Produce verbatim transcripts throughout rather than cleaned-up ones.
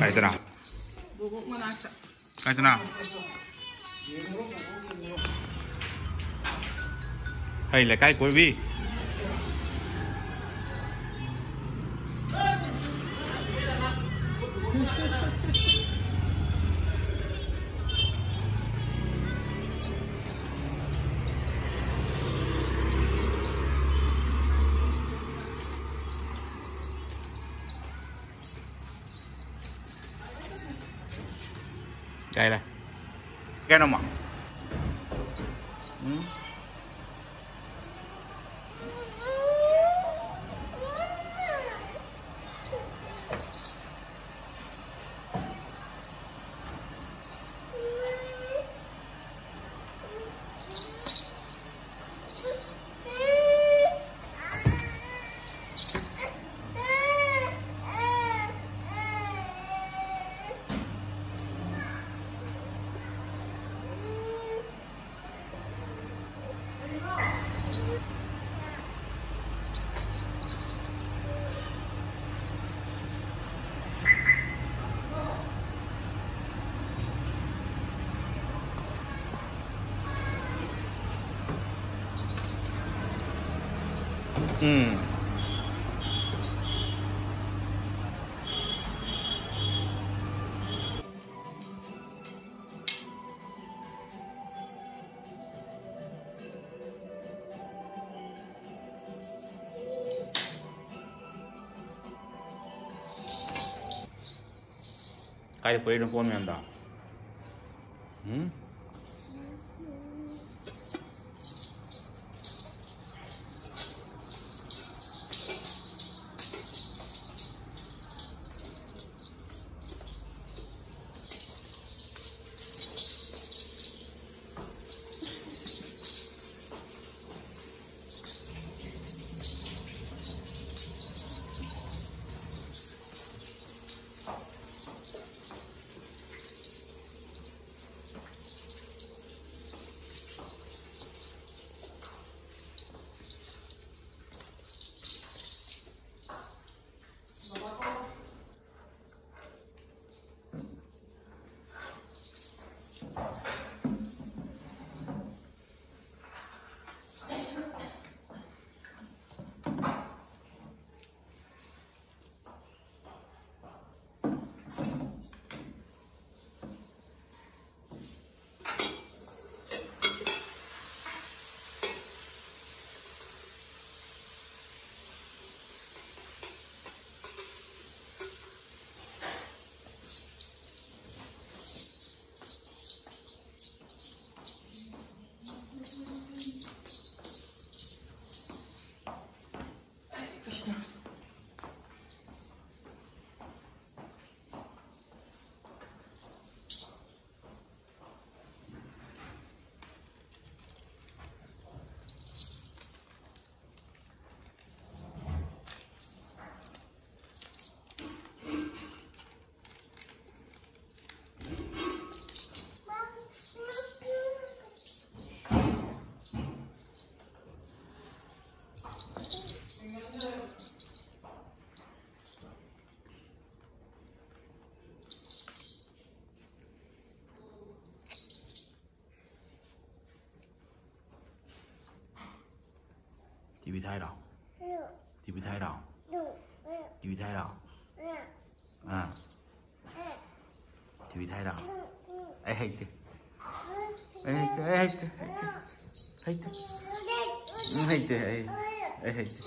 ꯀꯥꯏꯗꯅꯣ? ꯕꯣꯕꯣꯛ ꯃꯅꯥꯛꯇ꯫ ꯀꯥꯏꯗꯅꯣ? ꯍꯩ ꯂꯩꯀꯥꯏ ꯀꯣꯏꯕꯤ꯫ ꯀꯥꯏ ꯂꯩ? ꯀꯩꯅꯣꯃ? ꯎꯝ? ꯎꯝ꯫ ꯀꯥꯏꯗ ꯄꯨꯔꯛꯏꯅꯣ ꯀꯣꯟ ꯃꯌꯥꯝꯗꯣ? ꯎꯝ? ꯇꯤꯚꯤ ꯊꯥꯏꯔꯣ? ꯇꯤꯚꯤ ꯊꯥꯏꯔꯣ? ꯇꯤꯚꯤ ꯊꯥꯏꯔꯣ? ꯑꯥ꯫ ꯇꯤꯚꯤ ꯊꯥꯏꯔꯣ? ꯑꯩ ꯍꯩꯇꯦ꯫ ꯑꯩ ꯍꯩꯇꯦ, ꯑꯩ ꯍꯩꯇꯦ, ꯍꯩꯇꯦ꯫ ꯍꯩꯇꯦ꯫ ꯎꯝ, ꯍꯩꯇꯦ, ꯑꯩ, ꯑꯩ ꯍꯩꯇꯦ꯫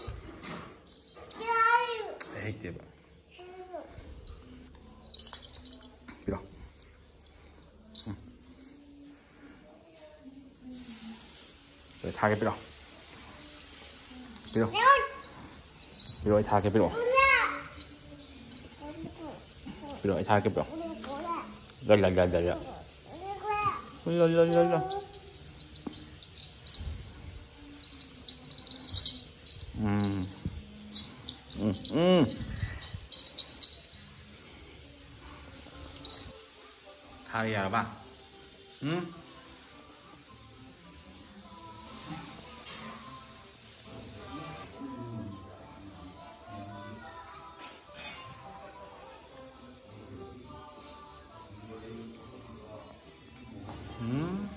ꯑꯩ ꯍꯩꯇꯦꯕ꯫ ꯄꯤꯔꯣ꯫ ꯎꯝ꯫ ꯁꯦ, ꯊꯥꯒꯦ ꯄꯤꯔꯣ꯫ ꯄꯤꯔꯣ꯫ ꯄꯤꯔꯣ, ꯑꯩ ꯊꯥꯒꯦ ꯄꯤꯔꯣ꯫ ꯄꯤꯔꯣ, ꯑꯩ ꯊꯥꯒꯦ ꯄꯤꯔꯣ꯫ ꯂ, ꯂ, ꯂ, ꯂ, ꯂ꯫ ꯂ, ꯂ, ꯂ, ꯂ꯫ ꯎꯝ꯫ ꯎꯝ, ꯎꯝ꯫ ꯊꯥꯔꯦ, ꯌꯥꯔꯕ? ꯎꯝ? ꯎꯝ?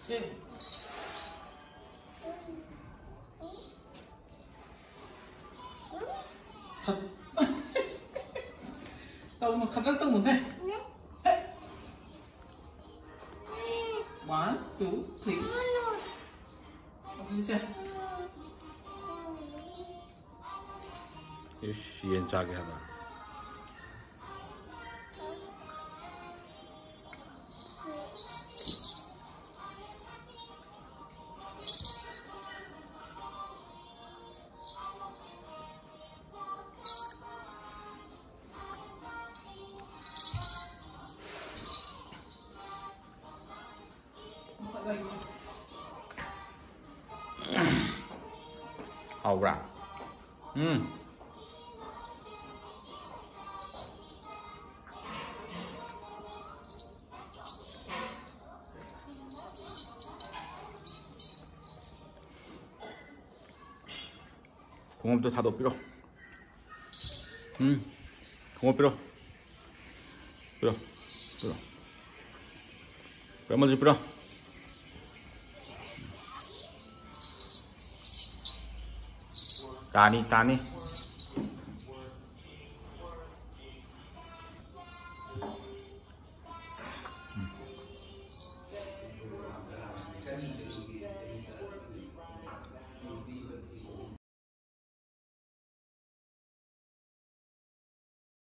ꯁꯦ꯫ ꯈꯠ-, ꯇꯧꯅꯨ, ꯈꯗ꯭ꯔꯛ ꯇꯧꯅꯨꯁꯦ꯫ ꯍꯦ꯫ One, two, three꯫ ꯑꯗꯨꯗꯤ ꯁꯦ꯫ ꯏꯁ, ꯌꯦꯟ ꯆꯥꯒꯦ ꯍꯥꯏꯕ꯫ ꯍꯥꯎꯕ꯭ꯔꯥ? ꯎꯝ꯫ ꯈꯣꯡꯎꯞꯇꯣ ꯊꯥꯗꯣꯛꯄꯤꯔꯣ꯫ ꯎꯝ꯫ ꯈꯣꯡꯎꯞ ꯄꯤꯔꯣ꯫ ꯄꯤꯔꯣ꯫ ꯄꯤꯔꯣ꯫ ꯄꯤꯔꯣ, ꯑꯃꯁꯨ ꯄꯤꯔꯣ꯫ ꯇꯥꯅꯤ, ꯇꯥꯅꯤ꯫